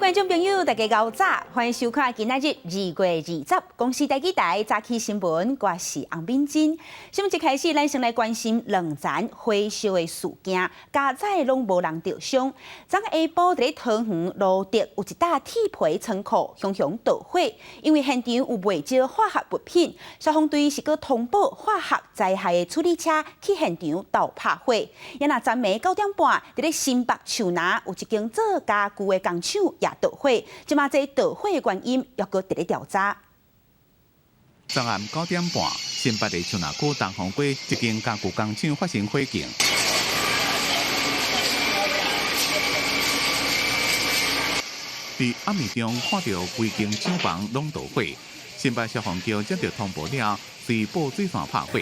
觀眾朋友，大家𠢕早，歡迎收看今仔日2月20公視第幾台早起新聞，我是洪敏珍。新聞一開始，咱先來關心兩層火燒的事件，佳哉攏無人著傷。昨下晡佇咧桃園蘆竹有一棟鐵皮倉庫，熊熊著火，因為現場有袂少化學物品，消防隊是閣通報化學災害的處理車去現場鬥拍火。也若昨暝9點半，佇咧新北樹林有一間做家具的工廠也著火，這馬這著火的原因猶閣佇咧調查。昨暗9點半，新北的樹林區東方街一間家具工廠發生火警。佇暗暝中看著規間廠房攏著火，新北消防局接著通報了，隨布水線拍火，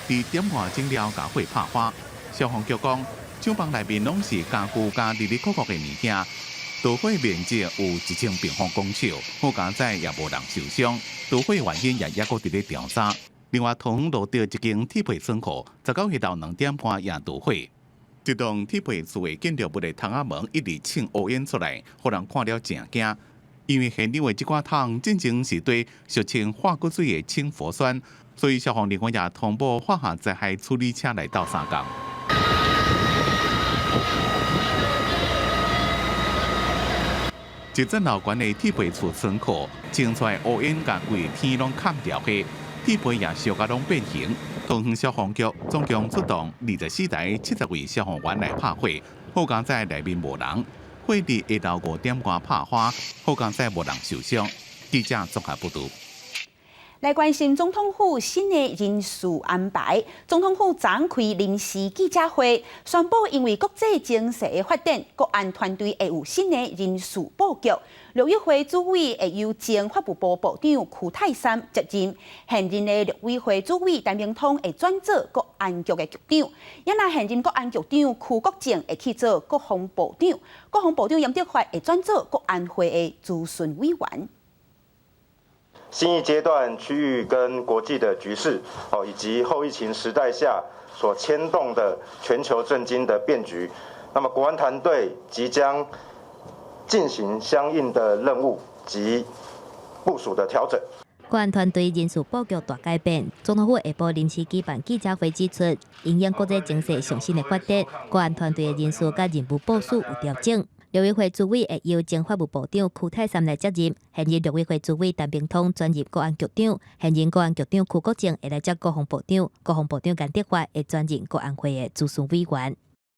佇點外鐘了共火拍花。消防局講，廠房內面攏是家具佮里里扣扣的物件。著火面積有1000平方公尺，好佳哉也無人受傷。著火原因也猶閣佇咧調查。另外，桃園蘆竹一間鐵皮倉庫，19日下晝2點半也著火，一棟鐵皮厝的建築物的窗仔門一直衝烏煙出來，予人看了誠驚。因為現場的這寡桶進前是堆俗稱化骨水的氫氟酸，所以消防人員也通報化學災害處理車來鬥相共。一層樓懸的鐵皮厝倉庫，衝出來烏煙，共規天攏崁著火，鐵皮也燒甲攏變形。桃園消防局總共出動24台70位消防員來拍火，好佳哉內面無人，火佇下晝5點外拍花，好佳哉無人受傷。記者綜合報導。來關心總統府新的人事安排。總統府昨開臨時記者會，宣布因為國際情勢的發展，國安團隊會有新的人事布局。陸委會主委會由前法務部部長區泰三接任，現任的陸委會主委陳明通會轉做國安局的局長。也若現任國安局長區國正會去做國防部長，國防部長嚴德發會轉做國安會的諮詢委員。新一階段區域跟國際的局勢，哦，以及後疫情時代下所牽動的全球政經的變局，那麼國安團隊即將進行相應的任務及部署的調整。國安團隊人事布局大改變，總統府下晡臨時舉辦記者會指出，因應國際情勢上新的發展，國安團隊的人事佮任務部署有調整。陸委會主委會由前法務部長區泰三來接任，現任陸委會主委陳明通轉任國安局長，現任國安局長區國正會來接國防部長，國防部長顏德發會轉任國安會的諮詢委員。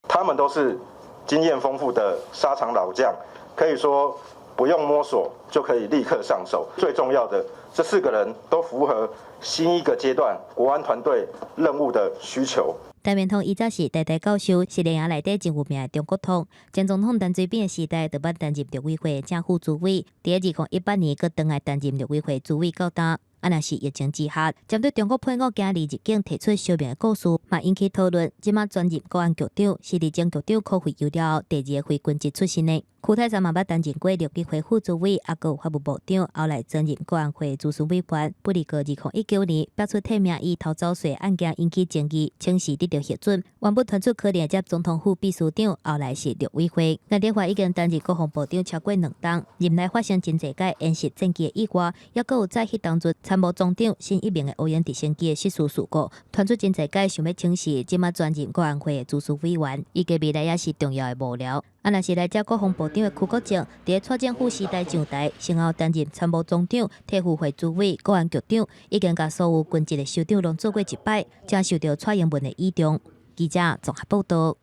他們都是經驗豐富的沙場老將，可以說不用摸索就可以立刻上手。最重要的，這四個人都符合新一個階段國安團隊任務的需求。陳明通伊早是台大教授，是聯合內底真有名的中國通。前總統陳水扁的時代，就捌擔任陸委會正副主委。佇2018年，閣轉來擔任陸委會主委到今。啊，若是疫情之下，針對中國配偶行入境提出說明的故事，嘛引起討論。這馬轉任國安局長，是佇前局長柯慧由了後第二個非軍職出身的。區泰三嘛捌擔任過陸委會副主委，猶閣有法務部長，後來轉任國安會諮詢委員。不過2019年，爆出替名醫偷走稅案件引起爭議，請辭得著核准。原本傳出可能接總統府秘書長，後來是陸委會。顏德發已經擔任國防部長超過兩冬，任內發生真濟擺演習戰機的意外，猶閣有在彼當陣參謀總長沈一鳴的烏鷹直升機的失事事故，傳出真濟擺想欲請辭，這馬轉任國安會的諮詢委員，預計未來也是重要的幕僚。啊，若是來接國防部長的區國正，佇蔡政府時代上台，先後擔任參謀總長、體育會主委、國安局長，已經共所有軍職的首長攏做過一擺，誠受著蔡英文的倚重。記者綜合報導。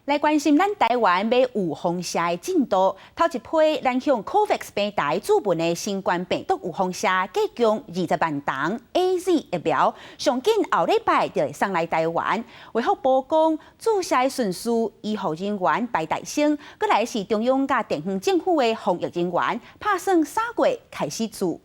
來關心咱台灣買預防射的進度，頭一批咱向 COVAX 平台注文的新冠病毒預防射，計共20萬筒 AZ 疫苗，上緊後禮拜就會送來台灣。衛福部講，注射的順序，醫護人員排第先，閣來是中央佮地方政府的防疫人員，拍算3月開始注。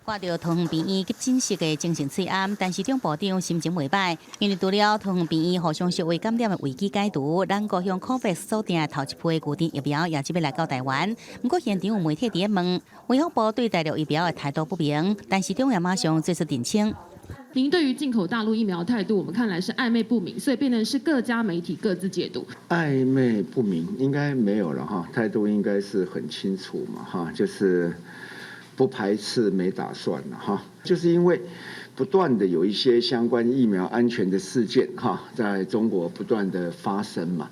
看著桃園病院急診室的精神喙罨，陳時中部長心情袂䆀，因為除了桃園病院互相小微感染的危機解除，咱國向 COVAX 鎖定的頭一批預訂疫苗也這欲來到台灣。毋過現場有媒體佇咧問，衛福部對大陸疫苗的態度不明，陳時中也馬上做出澄清。您對於進口大陸疫苗態度，我們看來是曖昧不明，所以變成是各家媒體各自解讀。曖昧不明應該沒有了哈，態度應該是很清楚嘛哈，就是不排斥，沒打算了哈，就是因為不斷的有一些相關疫苗安全的事件哈，在中國不斷的發生嘛，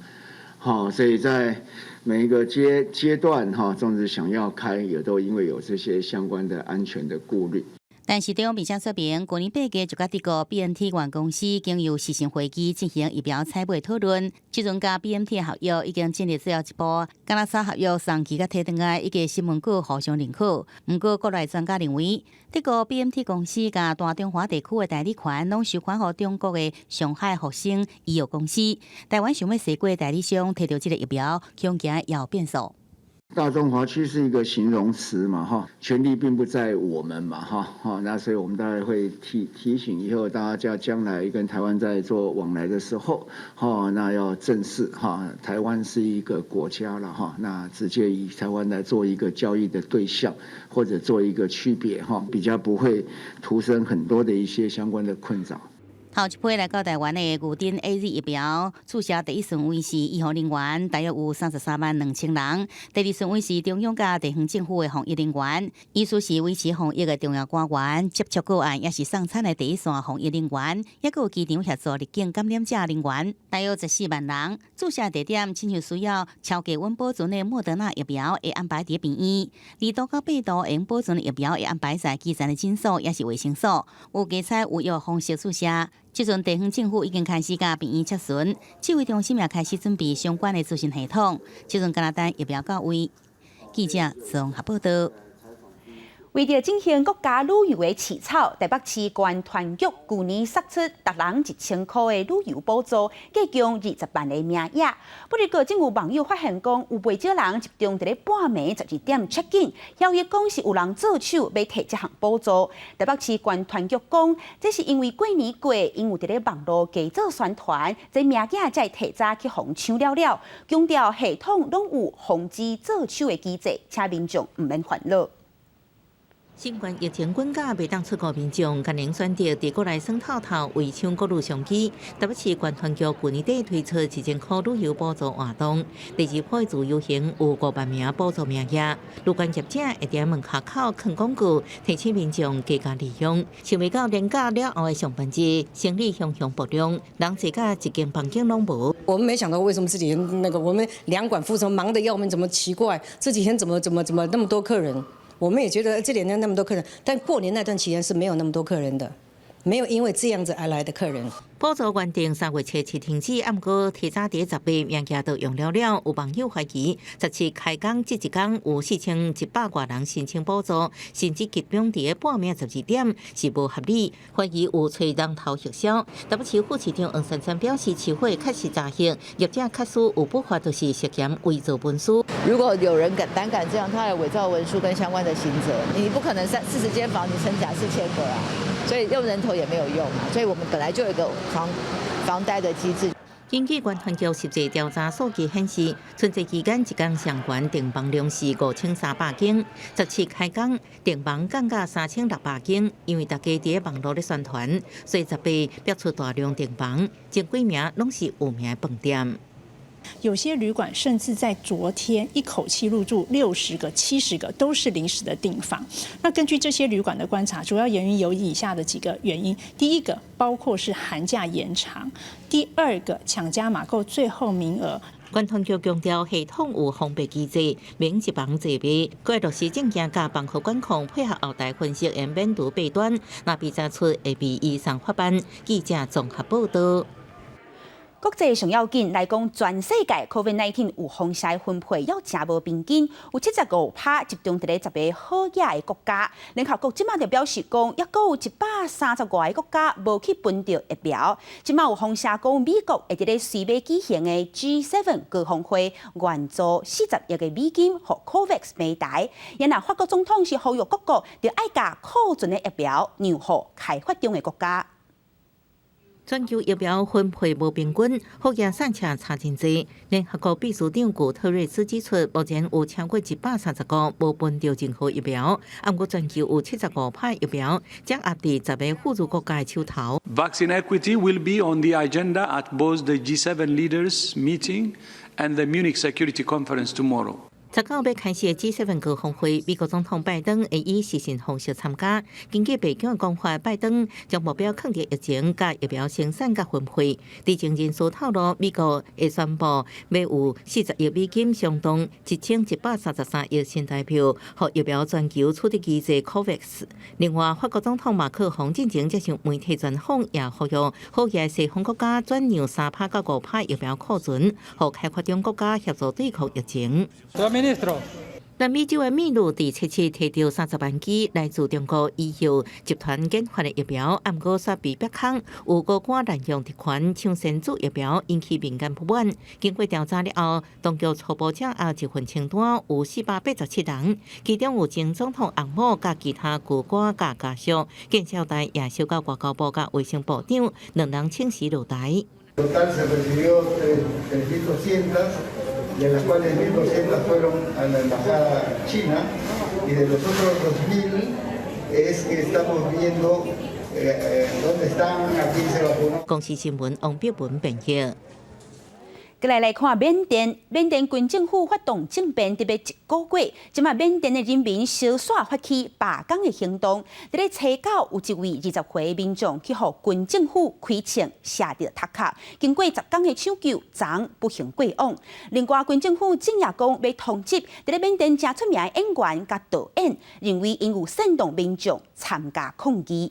好，所以在每一個階段哈，縱使想要開，也都因為有這些相關的安全的顧慮。但是中央並且說明，去年8月就佮德國 BNT 原公司經由視訊會議進行疫苗採買討論，這陣佮 BNT 合約已經進入最後一步，敢若啥合約送期佮提轉來，以及新聞稿互相認可。毋過國內專家認為，德國 BNT 公司佮大中華地區的代理權攏授權予中國的上海復星醫藥公司，台灣想欲踅過代理商提著這个疫苗，恐驚猶有變數。大中華區是一個形容詞嘛，哈，權力並不在我們嘛，哈，哈，那所以我們大概會提醒以後大家將來跟台灣在做往來的時候，哈，那要正視哈，台灣是一個國家了，哈，那直接以台灣來做一個交易的對象，或者做一個區別，哈，比較不會徒生很多的一些相關的困擾。頭一批來到台灣的牛津 AZ 疫苗注射第一順位是醫護人員，大約有33萬2千人。第二順位是中央佮地方政府的防疫人員，意思是維持防疫的重要官員，接觸個案也是送餐的第一線防疫人員，抑閣有機場協助入境感染者人員，大約14萬人。注射地點親像需要超低溫保存的莫德納疫苗會安排佇病院，2度到8度會保存的疫苗會安排在基層的診所，抑是衛生所，有加採有藥方式注射。這陣地方政府已經開始佮病院洽詢，指揮中心也開始準備相關的資訊系統。這陣敢若等疫苗到位。記者綜合報道。為著振興國家旅遊的市場，台北市觀團局舊年釋出逐人1000箍的旅遊補助，計共20萬個名額。不過，正有網友發現講，有袂少人集中佇咧半暝12點 check in，謠言講是有人做手欲提這項補助。台北市觀團局講，這是因為過年過，𪜶有佇咧網路加做宣傳，這名額才會提早去予搶了了。強調系統攏有防止做手的機制，請民眾毋免煩惱。新冠疫情滾價袂當出國民眾，決定選擇佇國內耍透透，為搶國旅商機。台北市觀團局舊年底推出1000箍旅遊補助活動，第二波自由行有5萬名補助名額，旅館業者會佇門口口囥廣告，提醒民眾加加利用。想袂到連假了後的上班日，生意熊熊爆量，人濟甲一間房間攏無。我們沒想到為什麼這幾天那個我們兩館副總忙得要命，怎麼奇怪？這幾天怎麼那麼多客人？我們也覺得這兩天那麼多客人，但過年那段期間是沒有那麼多客人的，沒有因為這樣子而來的客人。補助原定3月初7停止，毋過提早佇10日名額都用了了。有網友懷疑，17開工這一工有4100外人申請補助，甚至集中佇半暝12點是無合理，懷疑有揣人頭行銷。台北市副市長黃珊珊表示，市會確實查核，業者確實有不法，就是涉嫌偽造文書。如果有人敢膽敢這樣，他有偽造文書跟相關的刑責，你不可能三四十間房你成假4000個啊，所以用人頭也沒有用嘛。所以我們本來就有一個防呆的機制。根據觀團局實際調查數據顯示，春節期間一工上懸訂房量是5300間，17開工訂房降到3600間，因為大家佇網路咧宣傳，所以十八逼出大量訂房，前幾名攏是有名的飯店。有些旅館甚至在昨天一口氣入住60個、70個，都是臨時的訂房。那根據這些旅館的觀察，主要原因有以下的幾個原因：第一個，包括是寒假延長；第二個，搶加碼購最後名額。觀團局強調，系統有防弊機制，免一房濟賣，閣落實證件佮房號管控，配合後台分析，會免除弊端。若被查出會被移送法辦。記者綜合報道。國際上要緊來講，全世界 COVID-19 有風險分配猶誠無平均，有75%集中佇咧10個好額的國家。聯合國這馬就表示講，猶閣有130外个國家無去分著疫苗。這馬有風聲講，美國會佇咧隨欲舉行的 G7 高峰會援助40億个美金予 COVAX 平台。然後法國總統是呼籲各國著愛共庫存的疫苗讓予開發中的國家。全球疫苗分配無平均，福野散車差真濟。聯合國秘書長古特瑞斯指出，目前有超過130國無分著任何疫苗，毋過全球有75%疫苗掌握佇10個富裕國家的手頭。 Vaccine equity will be on the agenda at both the G7 leaders meeting and the Munich Security Conference tomorrow. 19欲開始的 G7 高峰會，美國總統拜登會以視訊方式參加。根據白宮的講法，拜登將目標囥佇疫情佮疫苗生產佮分配。知情人士透露，美國會宣布欲有40億美金，相當1133億新台幣，予疫苗全球取得機制 COVAX。另外，法國總統馬克宏進前接受媒體專訪，也呼籲好額西方國家轉讓3%到5%疫苗庫存，予開發中國家協助對抗疫情。南美洲的秘魯佇七七提著30萬劑來自中國醫藥集團研發的疫苗，毋過煞被逼空，有高官濫用特權搶先注疫苗，引起民間不滿。經過調查了後，當局初步掌握一份清單，有487人，其中有前總統紅帽佮其他高官佮家屬，見少代也小到外交部佮衛生部長，兩人請辭落台。 De las cuales 1.200 fueron a la embajada china y de los otros 2.000 es que estamos viendo dónde están, a quién se vacunó. 公視新聞王碧文編譯。閣來來看緬甸，緬甸軍政府發動政變，特別一個月，這馬緬甸的人民相紲發起罷工的行動。佇咧初九，有一位20歲民眾去予軍政府開槍射著頭殼，經過10工的搶救，昨不幸過往。另外，軍政府正也講欲通緝佇咧緬甸誠出名的演員佮導演，認為𪜶有煽動民眾參加抗議。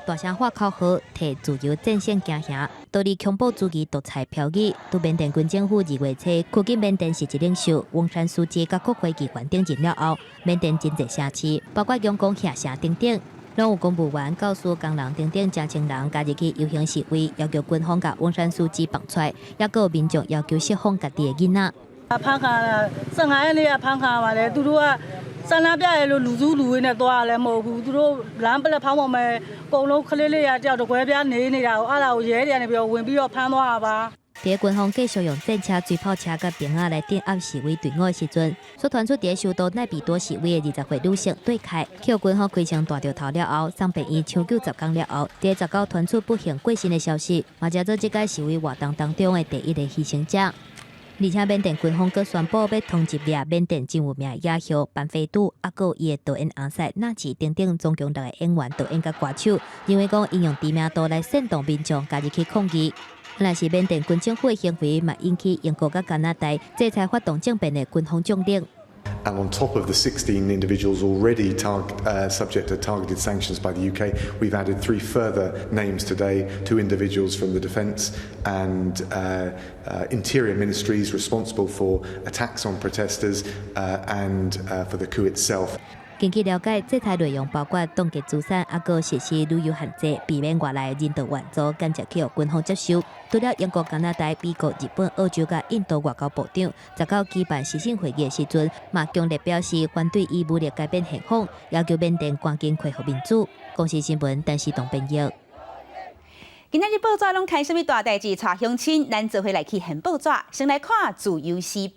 大聲喊口號，提自由戰線行行，逃離恐怖主義獨裁飄逸。對緬甸軍政府2月初拘禁緬甸實質領袖翁山蘇姬佮國會議員等人了後，緬甸真濟城市，包括仰光縣城等等，攏有公務員、教師、工人等等誠千人加入去遊行示威，要求軍方共翁山蘇姬放出來，抑閣有民眾要求釋放家己的囡仔。啊，ဖမ်းခံရ15ရက်နေ့ကဖမ်းခံပါတယ်သူတို့ကဆန္ဒပြရလို့လူစုလူဝေးနဲ့သွားရလည်းမဟုတ်ဘူးသူတို့လမ်းပလက်ဖောင်းပေါ်မှာအကုန်လုံးကလေးလေးရတယောက်တကွဲပြားနေနေတာကိုအဲ့ဒါကိုရဲတွေကနေပြီးတော့ဝင်ပြီးတော့ဖမ်းသွားတာပါ佇軍方繼續用戰車、水炮車佮兵仔來鎮壓示威隊伍的時陣，煞傳出佇首都奈比多示威的20歲女性對開，予軍方開槍彈著頭了後，送病院搶救10工了後，佇19傳出不幸過身的消息，嘛成做這擺示威活動當中的第一个犧牲者。而且緬甸軍方閣宣布欲通緝掠緬甸真有名的影后班菲杜，抑閣有伊的導演翁賽納奇等等，總共六个演員、導演佮歌手，認為講𪜶用知名度來煽動民眾加入去抗議。若是緬甸軍政府的行為，嘛引起英國佮加拿大制裁發動政變的軍方將領。 And on top of the 16 individuals already subject to targeted sanctions by the UK, we've added three further names today, two individuals from the Defence and Interior Ministries responsible for attacks on protesters and for the coup itself. 根據了解，制裁內容包括凍結資產，抑閣實施旅遊限制，避免外來人道援助間接去予軍方接收。除了英國、加拿大、美國、日本、澳洲佮印度外交部長，19舉辦視訊會議的時陣，嘛強烈表示反對以武力改變現況，要求緬甸趕緊恢復民主。公視新聞，陳世東編譯。今仔日報紙攏開啥物大代誌？帶鄉親，咱做伙來去掀報紙，先來看《自由時報》。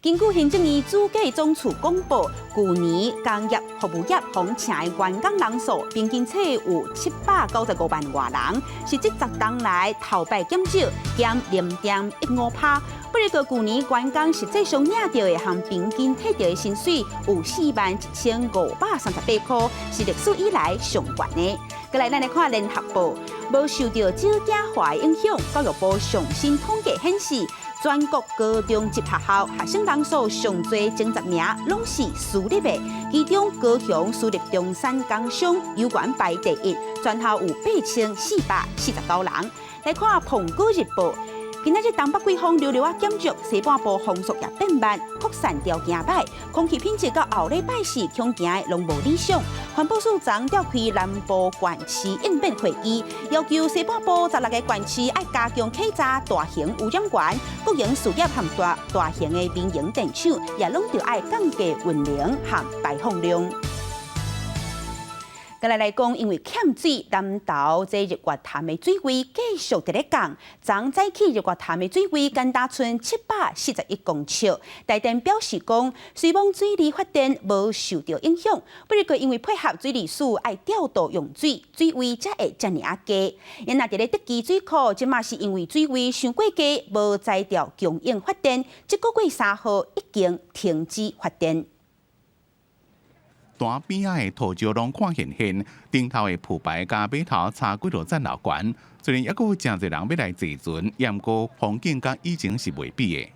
根據行政院主計總處公布，舊年工業服務業予請的員工人數平均計有795萬外人，是這10冬來頭擺減少，減0.15%。不過，舊年員工實際上領著的和平均提著的薪水有41,538塊，是歷史以來上懸的。閣來，咱來看聯合報，無受著少子化的影響，教育部上新統計顯示，全國高中級學校學生人數上濟前10名攏是私立的，其中高雄私立中山工商猶原排第一，全校有8449人。來看《蘋果日報》。今仔日東北季風溜溜仔減弱，西半部風速也變慢，擴散條件歹，空氣品質到後禮拜四恐驚攏無理想。環保署昨召開南部縣市應變會議，要求西半部16個縣市愛加強稽查大型污染源，國營事業和大大型的民營電廠也攏著愛降低運能和排放量。閣來講，因為欠水，南投這日月潭的水位繼續佇咧降。昨早起日月潭的水位干焦賰741公尺。台電表示講，雖罔水力發電無受著影響，不過因為配合水利署愛調度用水，水位才會遮爾仔低。因若佇咧德基水庫，這馬是因為水位傷過低，無才調供應發電。這個月3號已經停止發電。潭邊仔的塗石攏看現現，頂頭的浮牌佮碼頭差幾落層樓懸。雖然猶閣有誠濟人欲來坐船，毋過風景佮以前是袂比的。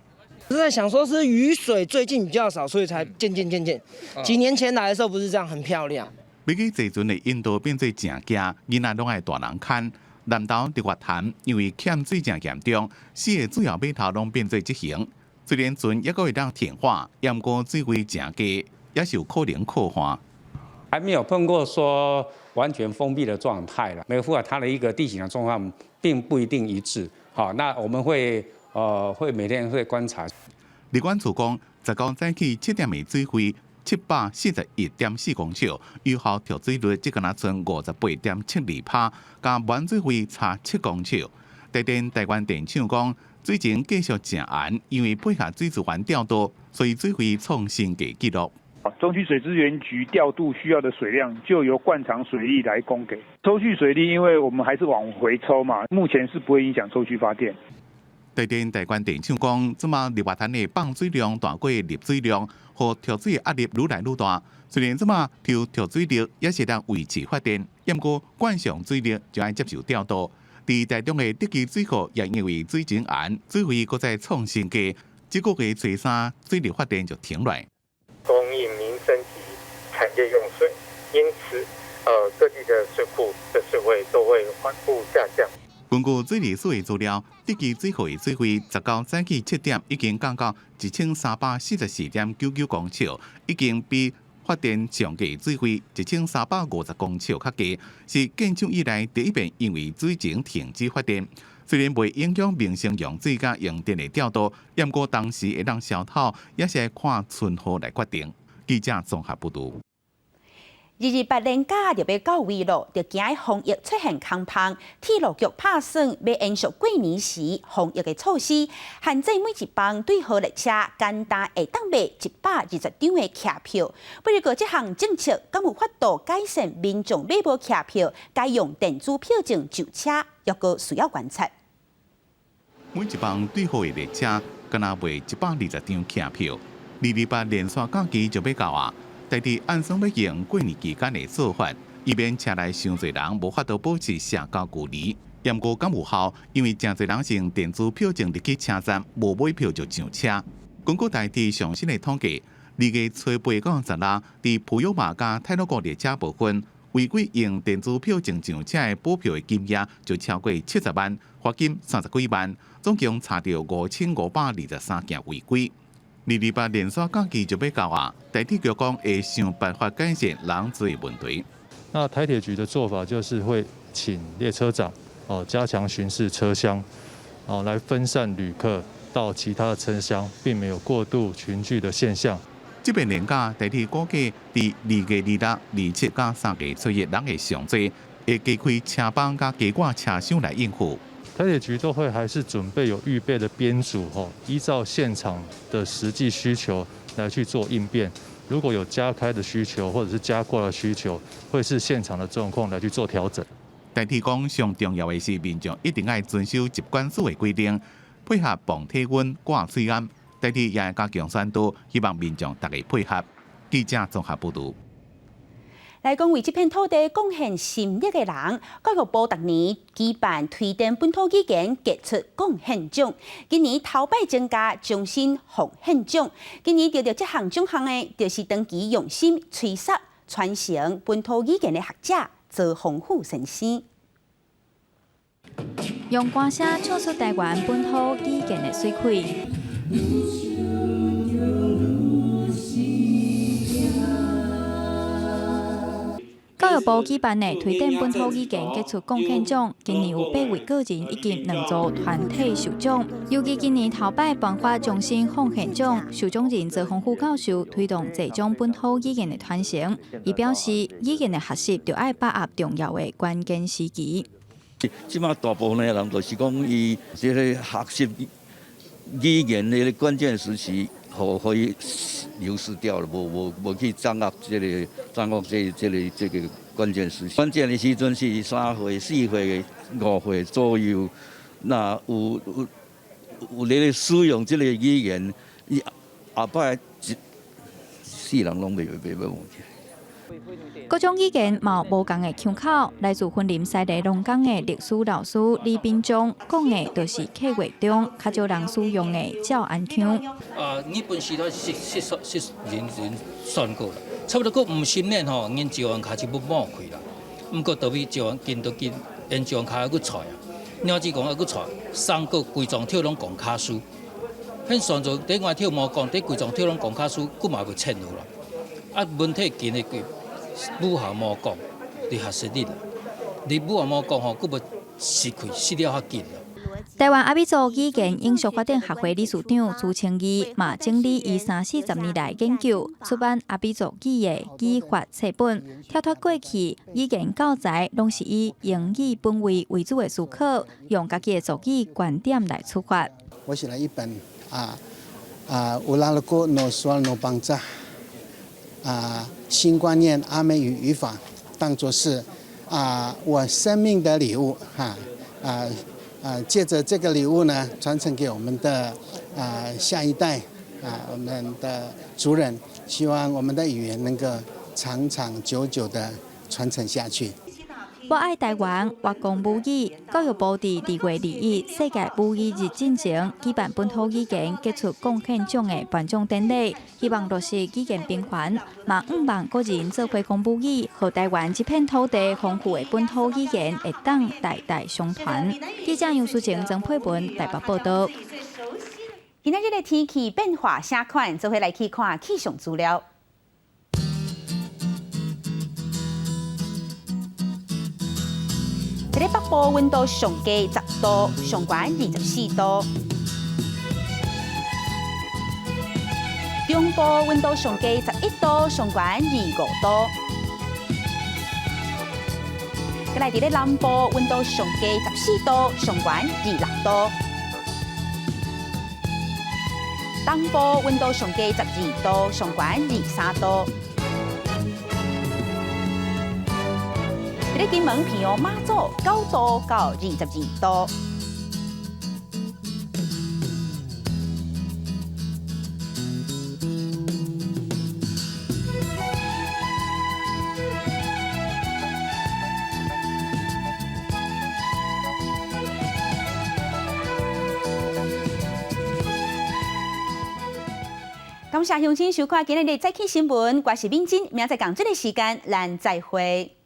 是在想說，是雨水最近比較少，所以才漸漸漸漸。幾年前來的時候不是這樣，很漂亮。欲去坐船的引導變做誠驚，囡仔攏愛大人牽。南投日月潭因為欠水誠嚴重，四个主要碼頭攏變做這形。雖然船猶閣會當停泊，毋過水位誠低，也是有可能靠岸。還沒有碰過說完全封閉的狀態啦。每個府它的一個地形的狀況並不一定一致。好，那我們會每天會觀察。疾管處講，19早起7點的水位741.4公尺，有效蓄水率只敢若賰58.72%，佮滿水位差7公尺。台電台灣電廠講，水情繼續誠絚，因為配合水資源調度，所以水位創新低紀錄。中區水資源局調度需要的水量，就由慣常水力來供給。抽蓄水力，因為我們還是往回抽嘛，目前是不會影響抽蓄發電。台電台灣電廠講，這馬日月潭的放水量大過入水量，予蓄水的壓力愈來愈大。雖然這馬抽蓄水力也是當維持發電，毋過慣常水力就愛接受調度。佇台中的德基水庫也因為水情絚，水位閣再創新低，這個月初三水力發電就停落。供應民生及產業用水，因此，各地的水庫的水位都會緩步下降。根據水利署的資料，德基水庫的水位19早起7點已經降到1344.99公尺，已經比發電上低水位1350公尺較低，是建廠以來第一遍因為水情停止發電。雖然袂影響民生用水佮用電的調度，毋過當時會當消透，也是愛看春雨來決定。記者綜合報導。二二八連假就欲到位囉，就驚防疫出現空縫，鐵路局拍算欲延續過年時防疫的措施，限制每一班對號列車簡單會當賣120張的車票。不過這項政策敢有法度改善民眾買無車票，改用電子票證上車，猶閣需要觀察。每一班對號的列車，干焦賣120張車票。二二八連續假期就欲到啊！台鐵按算欲用過年期間的做法，以免車內傷濟人無法度保持社交距離。毋過敢有效？因為誠濟人是用電子票證入去車站，無買票就上車。根據台鐵上新的統計，2月初8到16，佇普悠瑪佮太魯閣列車部分，違規用電子票證上車的補票的金額就超過70萬，罰金30幾萬，總共查著5523件違規。二二八連續假期就欲到啊！台鐵局講會想辦法解決人濟的問題。那台鐵局的做法就是會請列車長哦加強巡視車廂，哦來分散旅客到其他的車廂，並沒有過度群聚的現象。這擺連假，台鐵估計佇2月26、27佮3月初一人會上濟，會加開車班佮加掛車廂來應付。台鐵局都會還是準備有預備的編組，吼，依照現場的實際需求來去做應變。如果有加開的需求或者是加掛的需求，會視現場的狀況來去做調整。台鐵講，上重要的是民眾一定愛遵守疾管署的規定，配合磅體溫、掛喙罨。台鐵也會加強宣導，希望民眾逐家配合。記者綜合報導。來講為這片土地貢獻心力的人，教育部逐年舉辦推展本土語言傑出貢獻獎，今年頭擺增加終身奉獻獎。今年得著這項獎項的，就是長期用心吹捒傳承本土語言的學者鄒豐富先生。用歌聲唱出台灣本土語言的媠氣。教教育部舉辦的推展本土語言傑出貢獻獎，今年有八位個人以及兩組團體受獎。尤其今年頭擺頒發終身奉獻獎，受獎人澤宏副教授推動這種本土語言的傳承。伊表示，語言的學習著愛把握重要的關鍵時期。這馬大部分的人就是講，伊這個學習語言的關鍵時期，予伊流失掉了，無去掌握這個掌握這個關鍵時期。關鍵的時陣是3歲、4歲、5歲左右，若有咧使用這個語言，伊後擺一世人攏袂忘記。各種語言嘛有無仝的腔口，來自雲林西麗龍崗的歷史老師李秉忠講的，就是客話中較少人使用的詔安腔。啊，日本時代是是是是人人算過啦，差不多閣50年吼，𪜶詔安開始欲冒開啦。毋過倒去詔安近都近，𪜶詔安跤閣出啊，鳥子講閣出，三個規幢跳攏講卡書，彼算做佇外跳無講，佇規幢跳攏講卡書，閣嘛袂遷落啦。啊，文體近的母校無講，佇學習日啦，佇母校無講吼，閣無失去失了較緊啦。台灣阿美族語言永續發展學會理事長朱清義嘛整理伊三四十年來研究出版阿美族語的語法冊本，跳脫過去語言教材攏是以英語本位為主的思考，用家己的族語觀點來出發。我寫了一本啊啊烏拉勒古諾索諾邦扎啊新觀念阿美語語法，當作是啊我生命的禮物哈啊。啊，借著這個禮物呢，傳承給我們的啊下一代啊，我們的族人，希望我們的語言能夠長長久久的傳承下去。我愛台灣，我講母語。教育部佇2月21世界母語日進前舉辦本土語言傑出貢獻獎的頒獎典禮，希望落實語言平權，嘛向望個人做伙講母語，予台灣這片土地豐富的本土語言會當代代相傳。記者楊淑晴、曾佩文台北報導。今仔日的天氣變化啥款，做伙來去看氣象資料。佇咧北部溫度上低10度，上懸24度；中部溫度上低11度，上懸25度。閣來佇咧南部溫度上低14度，上懸26度；東部溫度上低12度，上懸23度。佇咧金門、平湖、馬祖9度到22度。感謝鄉親收看今日的早起新聞，我是敏珍，明仔載仝這个時間，咱再會。